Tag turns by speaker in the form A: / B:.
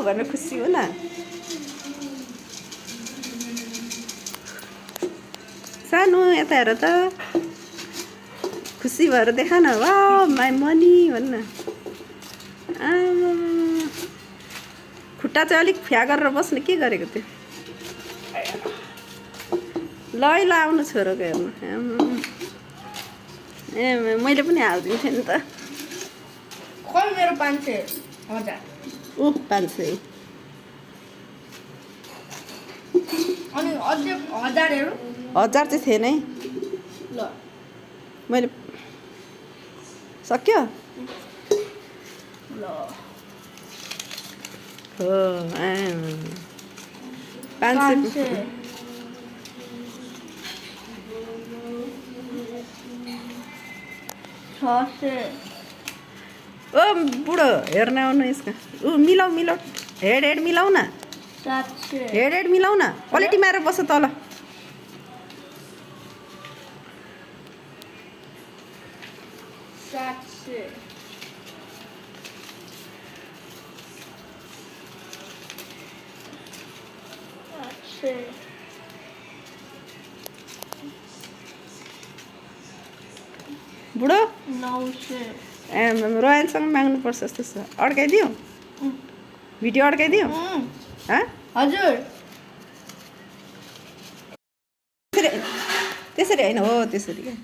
A: भनेर खुसी हो न। सानो यता हेर त खुसी भएर देखा न। वा माई मनी भन्न। खुट्टा चाहिँ अलिक फ्या गरेर बस्ने के गरेको त्यो। ल ल आउनु छोरोको हेर्नु। ए मैले पनि हालिदिन्थेँ नि त।
B: खोइ मेरो 500,000
A: ऊ 500
B: अनि अझै 1000 हेरौँ।
A: 1000 चाहिँ थिएन है।
B: ल
A: मैले सक्यो
B: ल
A: हो 500
B: 600
A: ओ बुढो हेर्न आउनु यसका। ऊ मिलाऊ मिलाऊ हेड मिलाऊ न।
B: 700
A: हेड मिलाऊ न। क्वालिटी मारेर बस्छ तल।
B: 700 800
A: बुढो
B: 900
A: रोयलसँग माग्नुपर्छ जस्तो छ। अड्काइदियो भिडियो अड्काइदियो।
B: हजुर
A: त्यसरी होइन हो त्यसरी क्या।